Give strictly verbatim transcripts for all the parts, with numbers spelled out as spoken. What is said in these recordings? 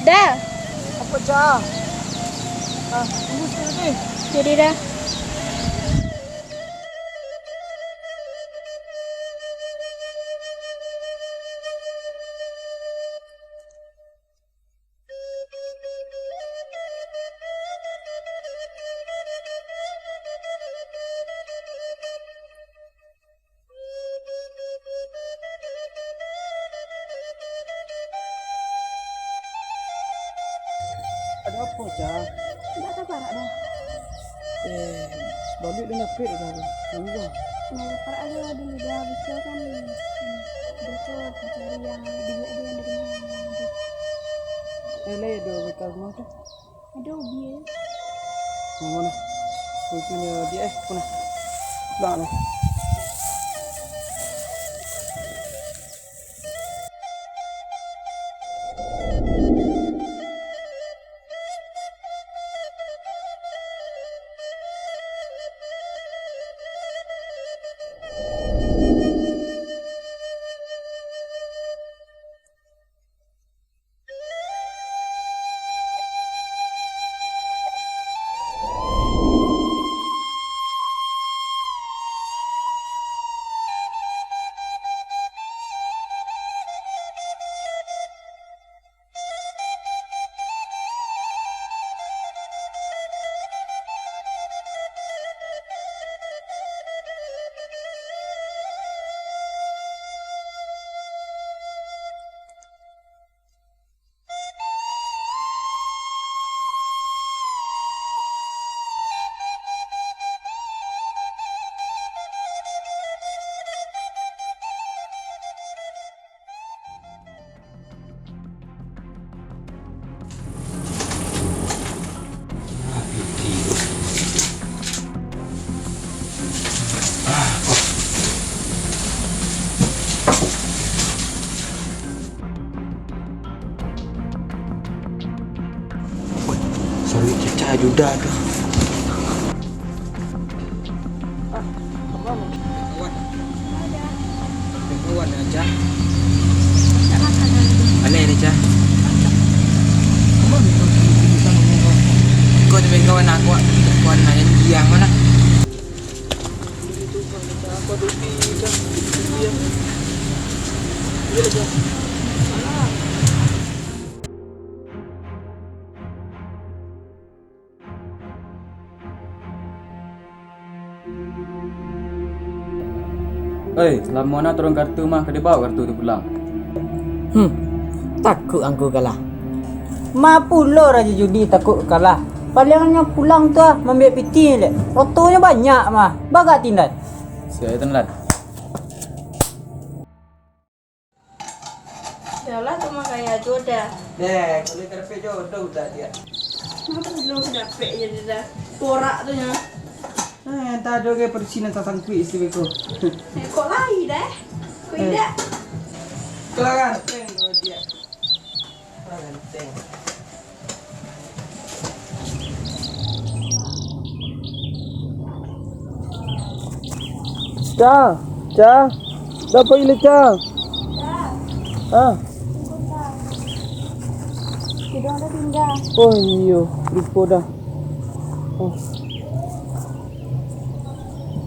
Dah. Apo, Ca? Ah, tunggu siko ni. Jadi dah. Ado apo, Ca? Indak taparak doh. Eh, baliak den dapek ka. Nah, taparak ajo dulu dah, bisa kan. Hmm, bisa cari yang duit ajo yang di rumah, yang di Eh, lai ado beko rumah tu? Ado bia. Mano? Itu nyo dia, eh, mana? Bang, eh. Woi, saruik cacah Juda tu. Kawan, kawan aja. Aneh ni, Cah. Kau tu kawan aku, kawan yang diam mana? Oi, salamo na turun kartu mah, ka dibaok kartu tu pulang. Hmm, takuik angku kalah. Ma pulo rajo judi takuik kalah. Paliang nyo pulang tu ah, maambiak pitih dek. Otonyo banyak mah. Bagak tindan. Siap, Tindan. Yolah, tu mah kaya jodoh. Deh, kalau dapek jodoh udah dia. Kenapa belum dapek je dah? Porak tu nya. Eh, entah ado ke persi nan tasangkuik isteri ko. Eh, kok lai deh? Kok Eh. indak? Kau lah ganteng kau dia. Kau lah ganteng. Ca, Ca, dah pai lah, Ca. Ah. Tidur ada tinggal. Oh iyo, lupo dah. Oh.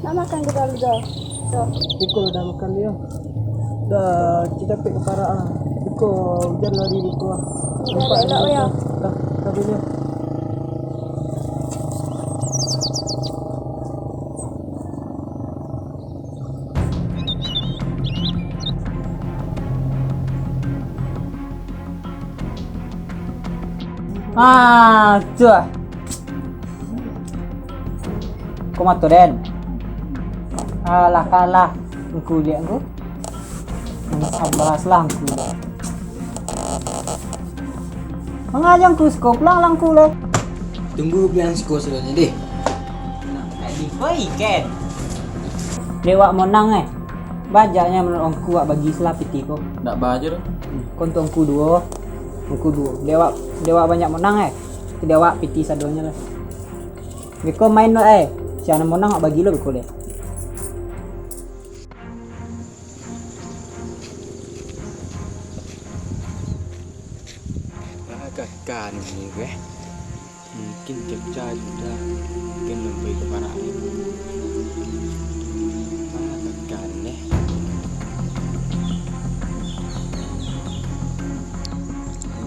Nak makan ke dalam dah? Dah. Iko dah makan dia. Dah, kita pergi ke parak ah. Iko hujan hari ni ko ah. Dah, elok-elok ya. Dah, dah, dah. Ah, tu ah. Ko mato den. Alah, kalah. Angku liak angku. Sabas lah angku. Mangaja angku siko pulang lah angku lai. Tunggu pilihan siko salanjuiknyo deh. Nah, tadi koi ken. Dek wak monang eh. Bajaknyo menurut angku wak bagi salah pitih ko. Ndak ba aja doh. Ko untuak angku duo. Angku duo. Dek wak, dek wak banyak monang eh. Dek wak pitih sadonyo lah. Beko main wak eh. Sia nan monang wak bagi lo beko lai. Kakan ni, eh. Mungkin Caca sudah mungkin lebih ke parak ni. Ah, kakan deh.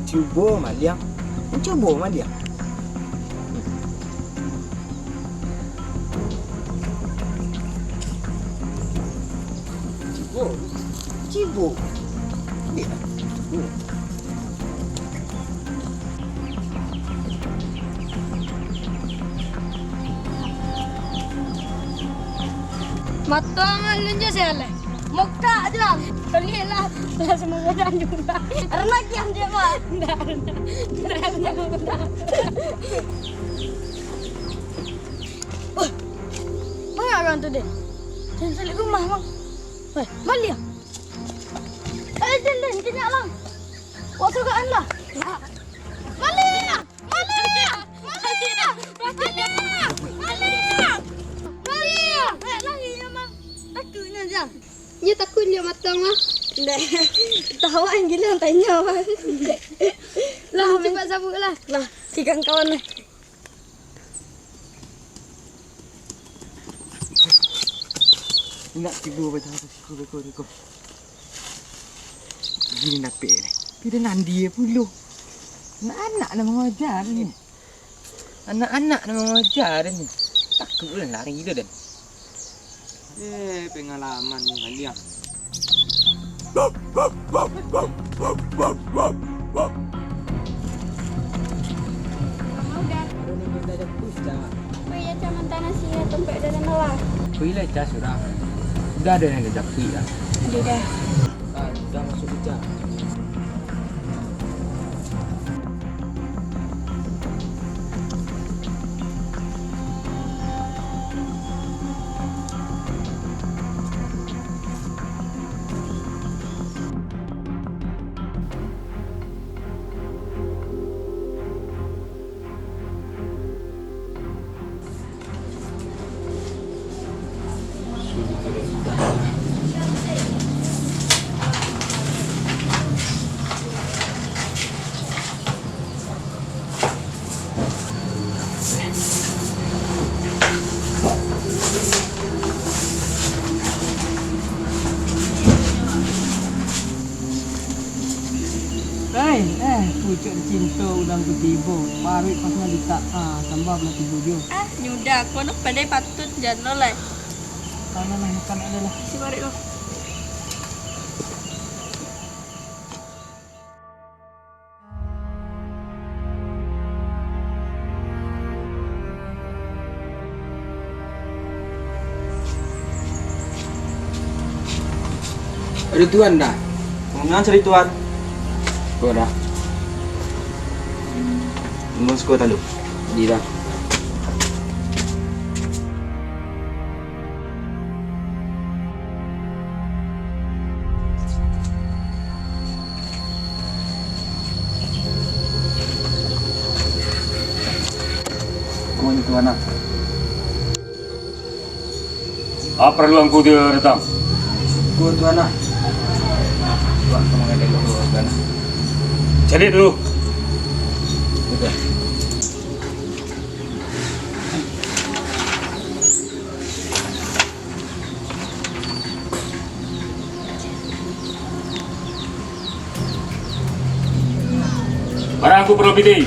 Cubo maliang. Cubo maliang. Cibo. Cibo. Dek lah. Cibo. Matuang alun jo sialah. Mokak je lah. Kalian lah. Lah semua orang juga. Karena kian dia, Mak. Ndak, ndak. Ndak, ndak, ndak. Wah, manga urang tu, Den? Jan saliak rumah, Bang. Weh, baliak. Eh, Den, Den, kajak lah. Wak sugaan lah. Baliak! Baliak! Baliak! Baliak! Baliak! Eh, lari nyo, Bang. Takuiknyo, Jang. Nyo takuik nyo matuang, Bang. Ndak. Tawa yang gila, tanyo, Bang. Lah, Bang, cepat sabuik lah. Lah, tigang kawan lah. Nak tibo batang tu, siko, siko, siko. Gini napek ni. Pida nandi pulo. Anak-anak nak mangaja ni. Anak-anak nak mangaja ni. Takut lah lari tu, Den. Eh, pengalaman ni, Aliang. Mama udah. Ado nan minta dah push, Cak. Pai, Ica manta nasi, tampek dah nan lah. Pai lah, Ica, surang. Udah ado nan dah japuik lah. Udah, dah. Ah, udah masuk, Ica. Hei, eh, pucuak cinto urang tu tibo, paruik pas malitak, ah, sambal pula tibo juo. Ah, nyudah, kono pandai patut jan lo lai. Tanah lah, makan ado lah. Isi paruik lo. Ado tuan dah? Manga cari tuan? Ko dah. Nunggu siko talu. Di dah. Ko ni tuan ah. Apa paralu angku tu datang? Ko tuan ah. Tuan ka mangadai ko tuan ah. Cari dulu. Sudah. Barang angku paralu pitih.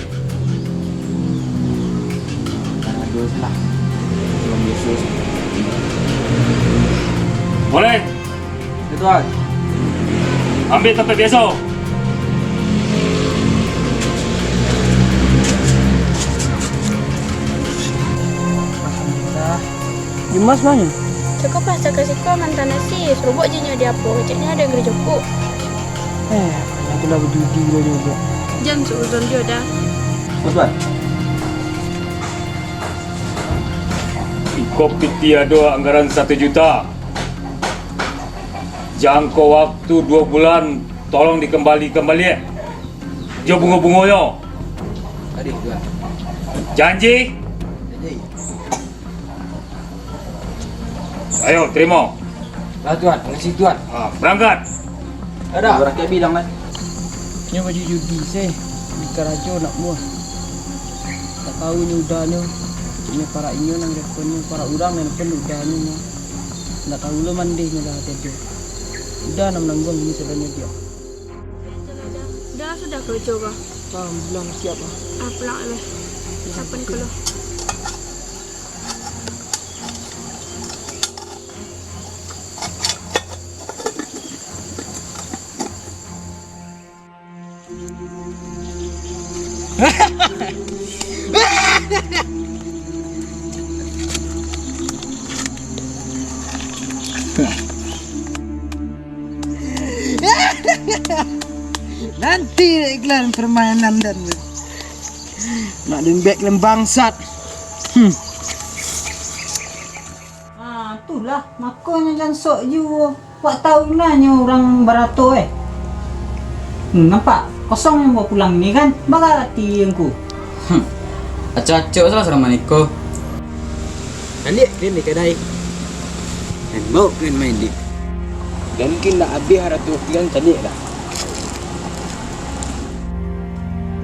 Barang dua salah. Belum Yesus. Boleh. Ya, Tuan. Ambiak tampek biaso. Alhamdulillah. Dimas ma nyo? Cako pas cako siko manta nasi, suruah buek je nyo di apo, keceknyo ado gereja ko. Eh, itulah bajudi lo juo. Jan suuzon juo dah. Oh, Tuan. Iko pitih ado anggaran satu juta. Jangko waktu duo bulan, tolong dikambalikan baliak jo bungo-bungonyo. Tadi, Tuan. Janji? Janji. Ayo, tarimo. Lah, Tuan. Makasih, Tuan. Ha, barangkek. Ado. Barangkek bilang, kan? Nyo baju judi, seh. Di karajo nak buah. Tak tahu nyo udahnyo. Cik nyo parak inyo nan repon nyo, parak urang nan repon udahnyo nyo. Ndak tahu lo mandeh nyo dah tido. Udah nan manangguang ini sadonyo diak. Dah sudah karajo kah? Ah, bilang siap ah. Ah, pulang lah. Siapa ni kalau? Nanti iklan permainan dan nak lembek lem bangsat. Hmm. Ah, tu lah, makonyo jan sok juo. Wak tahu nyo urang barato, eh. Hmm, nampak? Kosong nyo bawa pulang ni kan? Bagati angku. Hmm. Acok-acok salah salamo niko. Caliak kalian di kadai. Dan bawa kalian main di. Dan mungkin nak habis harato kalian caliak lah.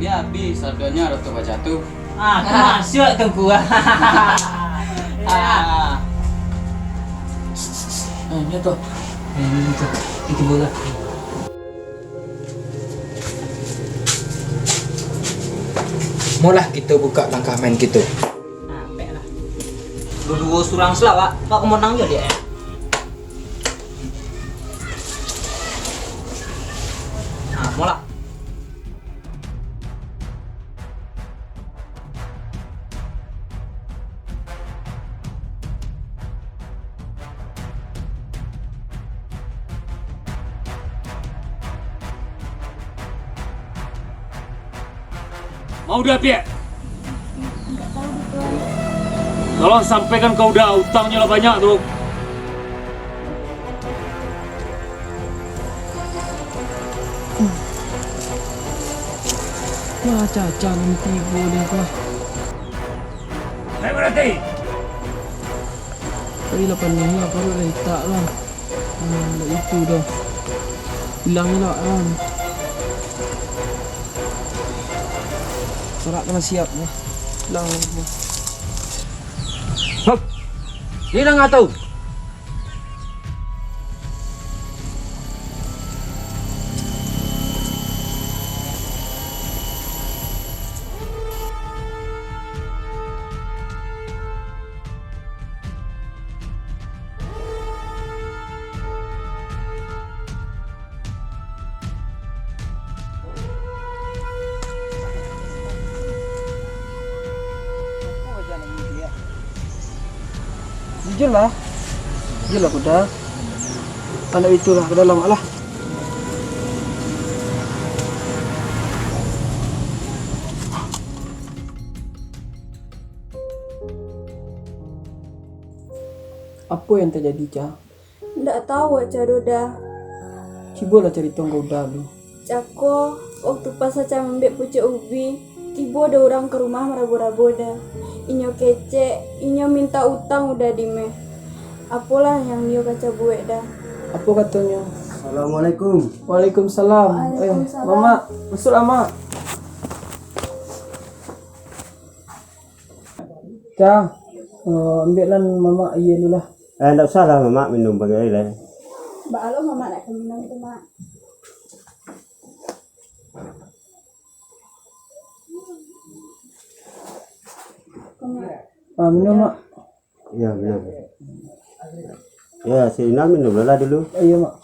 Dia habis harganya harato bacatu. Ah, tu masuk tu gua. Ah. Ah, nyo tu. Eh, nyo tu. Itu bola. Molah kito buka langkah main kito. Ah, pek lah. Duo-duo surang selawak, Pak Komandan jo dia. Ah, molah. Mau dah, Piak? Tolong sampaikan ka Uda, utangnyo lah banyak tu. Lah, caca nanti tibo dia tu. Naik berarti. Tadi lapan minyak baru dah letak lah. Ah, ndak itu dah. Hilang elok lah. Sorak kena siap lah. Hilang lah. Hop. Ni dah nggak tahu. Jujur lah. Jujur lah, kuda. Anak itu lah, ke dalam lah. Apo yang tajadi, Ca? Ndak tahu, Aca Doda. Cubolah carito ka Uda lu. Cako, waktu pas Aca maambiak pucuak ubi, tibo do urang ka rumah marabo-rabo Da. Inyo kecek, inyo minta utang Uda Dime. Apolah yang nio ka Aca buek Da? Apo katonyo? Assalamualaikum. Waalaikumsalam. Eh, Waalaikumsalam. Mamak, masuklah, Mak. Ca, eh, ambiaklah mamak aia dulu lah. Eh, ndak usah lah mamak minum bagai lai. Baa lo mamak nak ka minum tu, Mak? Ah, minum, Mak. Ya, minum. Ya, si Inal minum lah dulu. Iya, Mak.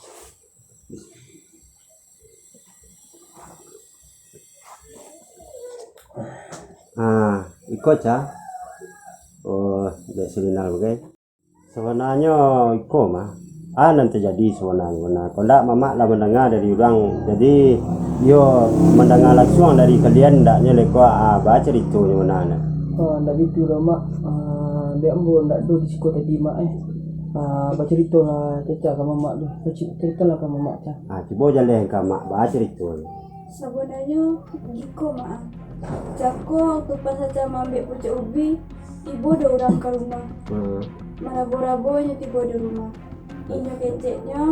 Ah, iko, Ca. Oh, dek si Inal bagai. Sabananyo iko mah, a nan tajadi sabananyo, nah, kok ndak mamak lah mandanga dari urang, jadi iyo mandanga lansuang dari kalian, ndaknyo leko, ah, bacaritonyo bana nah. Oh, ndak bitu doh, Mak. Ah, dek ambo ndak ado di siko tadi, Mak, eh. Ah, bacaritolah Caca ka mamak tu. Baci-, caritolah ka mamak, Ca. Ah, cubo jaleh ka mak bacarito. Sabananyo iko, Mak. Cako waktu pas Aca maambiak pucuak ubi, tibo do urang ka rumah. Hmm. Marabo-rabo inyo tibo di rumah. Inyo keceknyo,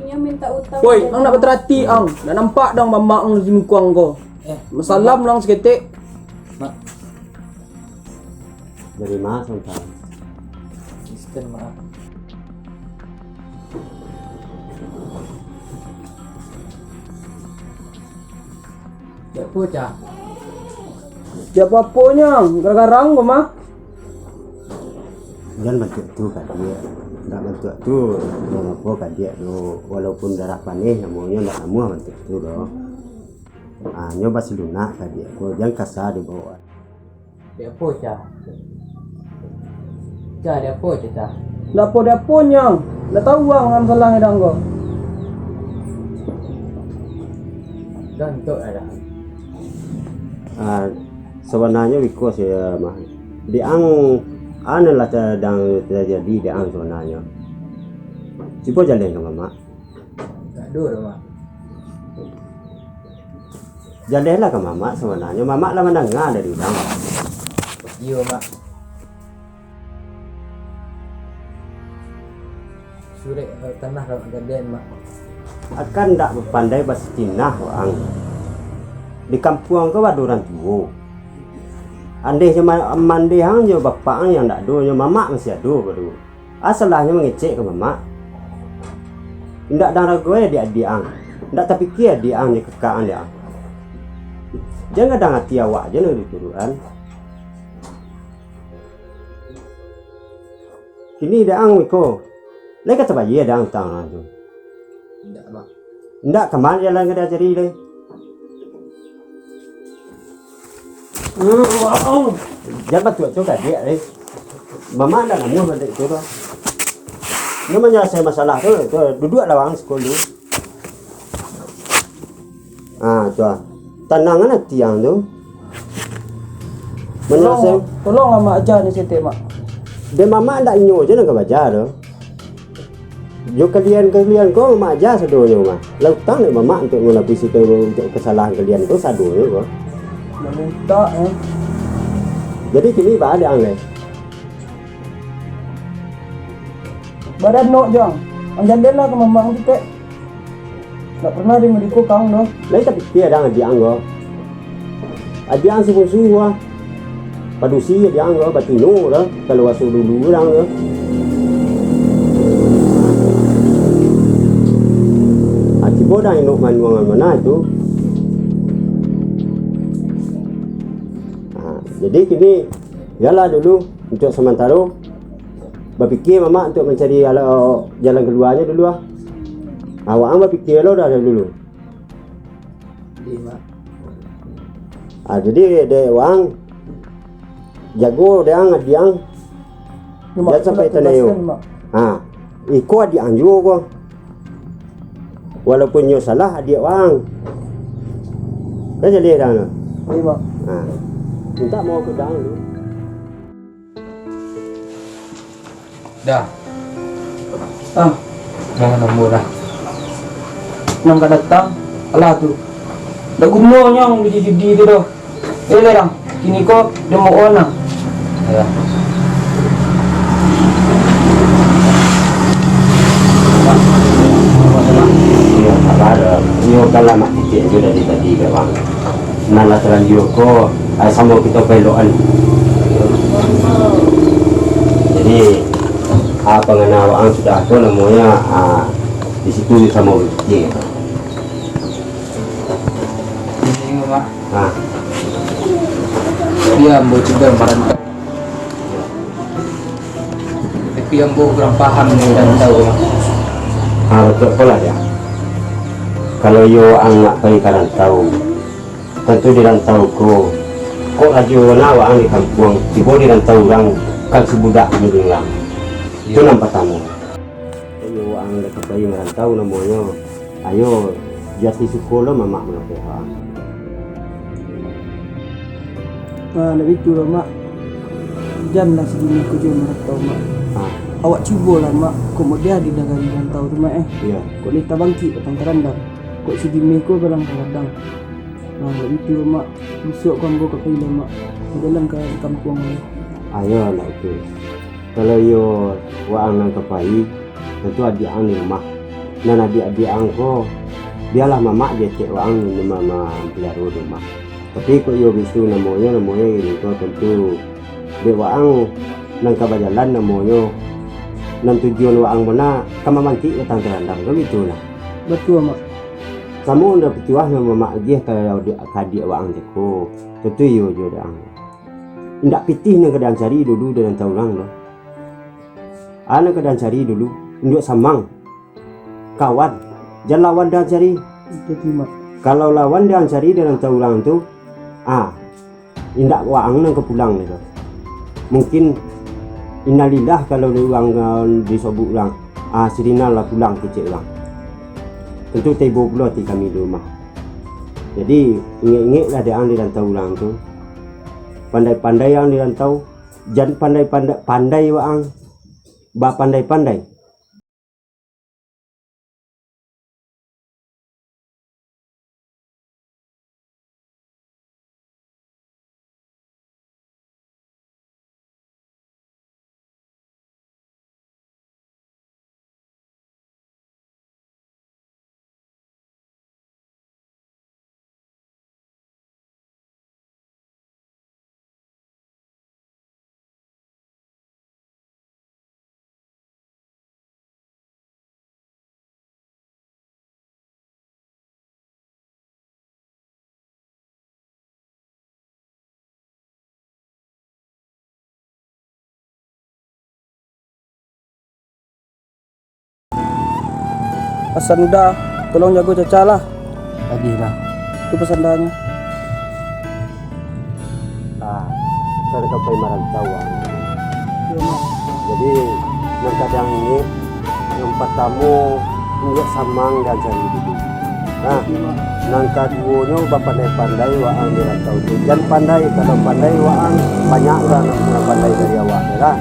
inyo minta utang. Woi, ang ndak batarati, ang. Ndak nampak dong mamak ang di muko ang ko. Eh, Salam lang saketek. Mak. Dari ma, Sultan? Isten, Mak. Dak apo, Cah? Dak apo-aponyo, garang-garang ko mah. Jan bantuak tu, Kadiak. Ndak bantuak tu, ndak apo, Kadiak tu. Walaupun darah paneh, namonyo ndak namuah bantuak tu doh. Ah, nyo basilunak, Kadiak ko, jan kasa dibawok. Dek apo, Cah? Cah, dek apo, Cah, Cah? Ndak apo-apo, Nyang. Ndak tahu ang nan salah dang ko. Gantok dah. Ah, sabananyo biko sih, mah. Di ang, anu lah ta-, dang tajadi di ang sabananyo. Cubo jaleh ka mamak. Tak ado doh, Mak. Jalehlah ka mamak sabananyo. Mamak lah mandanga dari urang. Iyo, Mak. Surek tanah lah Mak gadian, Mak. Akan ndak bapandai basitinah waang. Di kampuang ko ado urang tuo. Andeh jo ma-, mandeh ang jo bapak ang yang ndak ado, nyo mamak masih ado baru. Asalahnyo mangecek ka mamak. Indak dang rago adiak-adiak ang. Indak tapikia adiak ang jo kakak ang dek ang. Jan gadang ati awak je nan dituruikan. Kini dek ang iko, lai ka tabayia dek ang utang ang tu? Indak, Mak. Indak, ka ma jalan ka diajari lai? Jan batuak tu kadiak lai. Mamak ndak namuah mandek tu doh. Nyo manyalasai masalah tu, tu duduak lah waang siko dulu. Ah, tu ah. Tanangan ati ang tu. Manyalasai. Tolong, tolonglah Mak aja ni saketek, Mak. Dek mamak ndak inyo je nan ka baaja tu. Jo kalian-kalian ko mamak aja sadonyo mah. Lah utang dek mamak untuak manabuih siko, untuak kasalahan kalian ko sadonyo ko. Mamintak, eh. Jadi kini baa dek ang lai? Badan nok jang. Ang jalehlah ka mamak ang kitek. Ndak pernah di Maluku kang doh. Lai tapikia dang adiak ang ko. Adiak ang sungguah-sungguah. Padusi adiak ang ko, batino doh, kalau baso dulu urang ko. Ah, tibo dang inok manuangan mana itu. Ah, jadi kini, bialah dulu, untuak samantaro, bapikia mamak untuak mancari ala-, jalan kaluanyo dulu ah. Awak ang bapikia lo dah dulu. Jadi, Mak. Ah, jadi, dek waang, jago dek ang, adiak ang. Jan sampai tanayo. Mak. Ah, iko adiak ang juo ko. Walaupun nyo salah, adiak waang. Kan jadi dang tu? Iyo, Mak. Ah. Mintak mau ka dang tu. Dah. Ah. Dah nambah dah. Nan ka datang, alah tu. Dak guno nyong di judi tu doh. Eh, lah, dah. Kini ko demo on lah. Ya. Iyo, sabar. Iyo, kan lah mak titik tu dari tadi, kawan. Nan lah talanjua ko, ah, samo kito paelokan. Jadi, ah, pangana waang sudah ko namonyo, ah, di situ samo bapikia. Ini, Mak. Ah. Iyo, ambo sudah marantau. Tapi ambo kurang paham di rantau. Ah, batua pulo, Diak. Kalau iyo ang nak pai ka rantau, tantu di rantau ko, kok rajo bana waang di kampuang, tibo di rantau urang, kan sabudak jo urang. Itu nan patamo. Iyo, waang dek ka pai marantau namonyo. Ayo, jo ati suko lo mamak mangapeh waang. Ah, ndak baitu doh, Mak. Janlah sadini ko juo marantau, Mak. Ah. Awak cubolah, Mak, kok mudah di nagari rantau tu, Mak, eh. Iyo. Kok lai tabangkik batang tarandam. Kok sadini ko gadang taradang. Ah, ndak baitu doh, Mak. Bisuak ko ambo ka pai lai, Mak. Bajalan ka kampuang lai. Ayo, ndak baitu. Kalau iyo waang nan ka pai, tantu adiak ang di rumah. Nan adiak-adiak ang ko, bialah mamak jo etek waang nan ma-, mampaliaro di rumah. Tapi kok iyo bitu namonyo, namonyo iyo ko tantu dek waang nan ka bajalan namonyo, nan tujuan waang bana ka mamantik batang tarandam, kan bitulah. Batua, Mak. Samo ndak pituah nan mamak agiah ka, ka adiak waang cako, tantu iyo juo dek ang. Indak pitih nan ka diancari dulu di rantau urang tu. A nan ka diancari dulu, induak samang. Kawan, jan lawan diancari. Itu, Mak. Kalau lawan diancari di rantau urang tu, ah, indak waang nan ka pulang gitu. Mungkin innalillah kalau di urang, ah, disobok urang, ah, si Rinal lah pulang kecek urang. Tantu taibo pulo ati kami di rumah. Jadi, ingek-ingeklah dek ang di rantau urang tu. Pandai-pandai ang di rantau, jan pandai-pandai, pandai waang bapandai-pandai. Pasan Da, tolong jago Caca lah. Agiah lah. Itu pasan Da-nyo. Ah, kan ka pai marantau, ah. Iyo, Mak. Jadi, nan ka diingek, nan partamo, induak samang diancari dulu. Nah, nan kaduonyo, bapandai-pandai waang di rantau tu. Jan pandai, kalau pandai waang, banyak urang nan pandai dari awak, yo lah.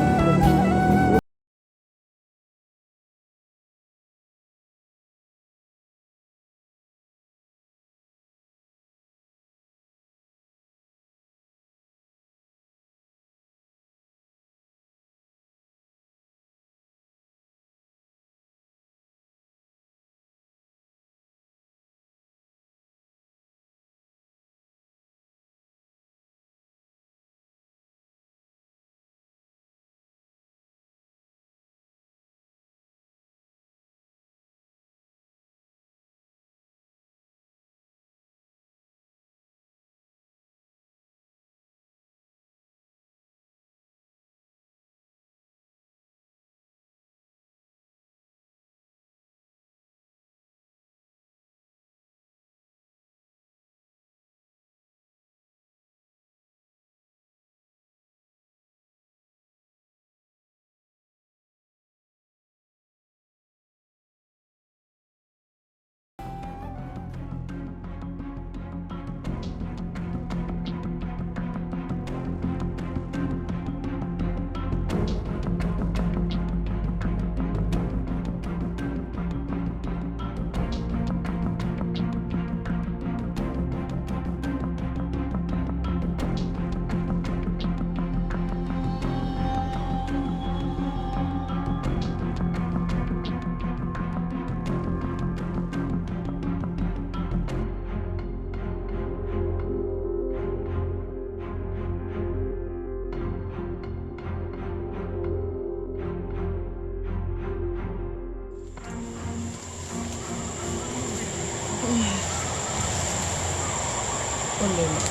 Pandai, Mak.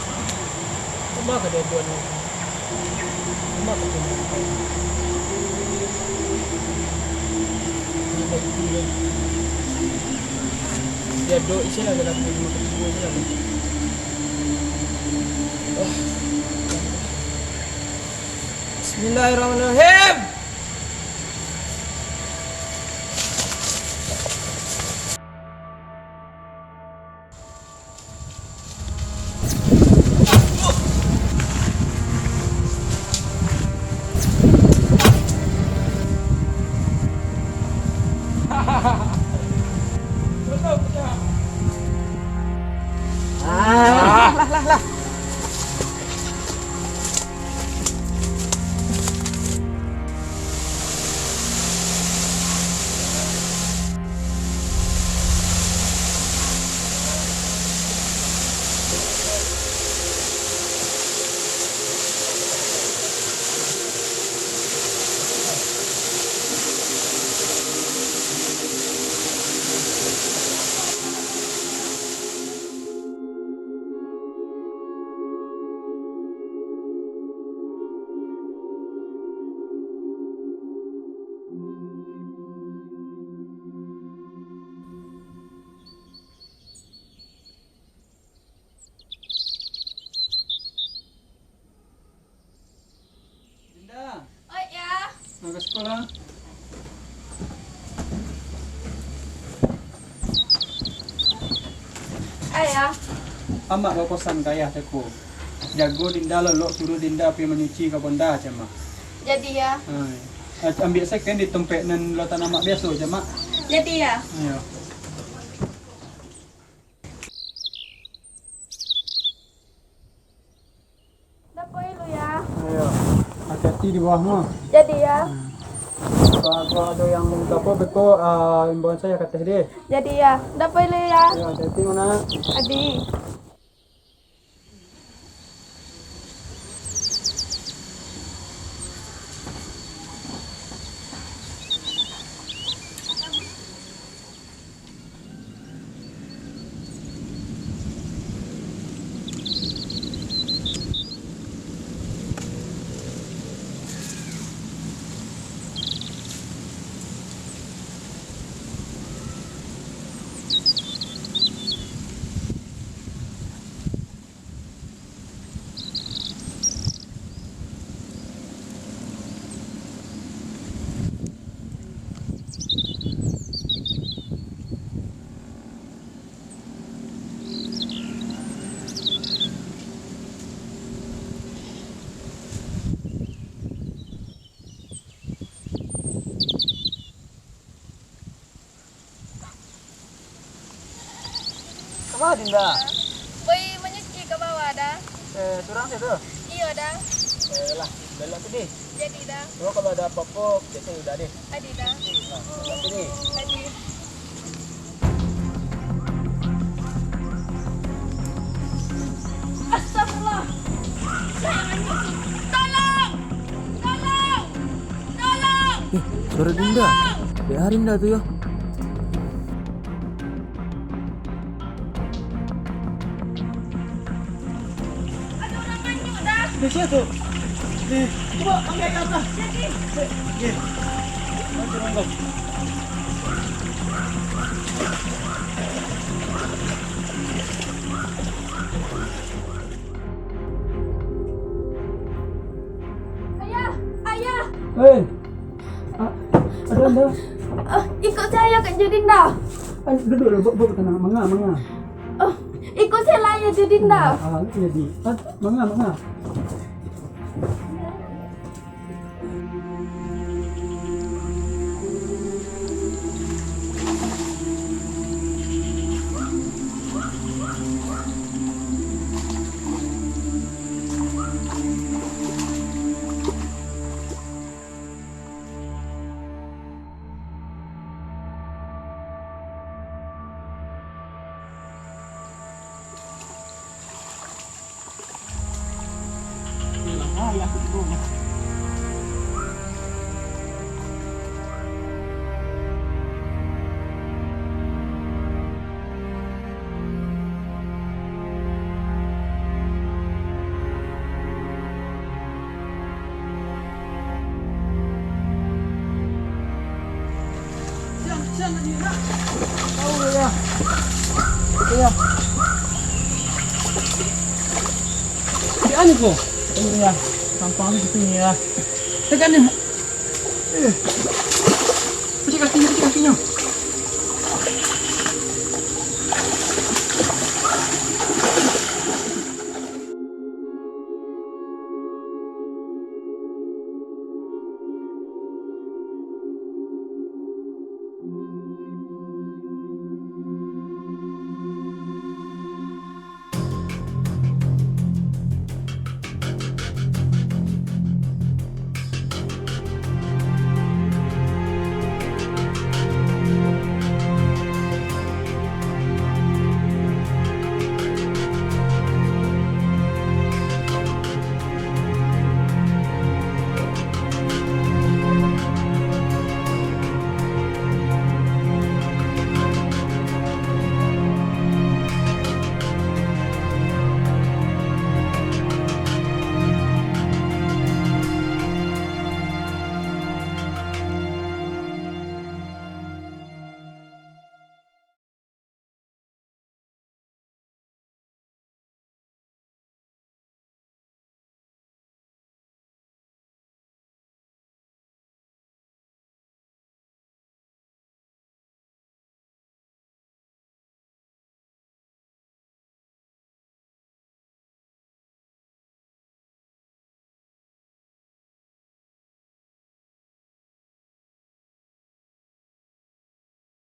Mak ka diaduan lagi. Mak ka diaduan. Mak ka diaduan. Diaduan isi lah dalam rumah kedua ni lah. Ah. Bismillahirrahmanirrahim. Ah, lah, lah, lah. Ayah. Amak bapasan ka ayah cako, jago Dinda lolok, suruah Dinda pai manyuci ka bonda, cako, Mak. Jadi, Yah. Ha. Ambiak saketek di tampek nan latan amak biaso, cako, Mak. Jadi, Yah. Iyo. Ndak pai lu, Yah. Iyo. Hati-hati di bawah mah. Jadi, Yah. Hmm. Kalau ado nan apo beko, ah, imbauan sajo ka ateh deh. Jadi, Yah. Ndak pai lu, Yah. Iyo, hati-hati, Mona. Adi. Kama Dinda? Pai manyuci ka bawah, Da. Eh, surang sajo tu? Iyo, Da. Eh, lah, belok tu deh. Jadi, Da. Cuma kalau ado apo-apo, cek sajo Dinda deh. Adi, Da. Nah, belok tu deh. Adi. Astagfirullah. Tolong! Tolong! Tolong! Eh, suara Dinda. Tolong! Dek Arinda tu yo. Ada orang manyuk dah. Di situ. Di, coba pakai kata. Jadi. Eh, eh. Macam mana? Ayah, ayah. Hei. Ah, ada, ada. Ah, iko sajo ayah ka jadi nda. Ah, duduk dulu, bu, bu, tenang. Manga, manga. Oh, iko sajo lah ayah jadi nda. Ah, jadi. Ah, manga, manga. Siang, siang tadi, nak. Tahu ya. Iya. Di anu ko? Iya. Sampah di sini ya. Tekan ni. Eh. Cuci kakinya, cuci kakinya.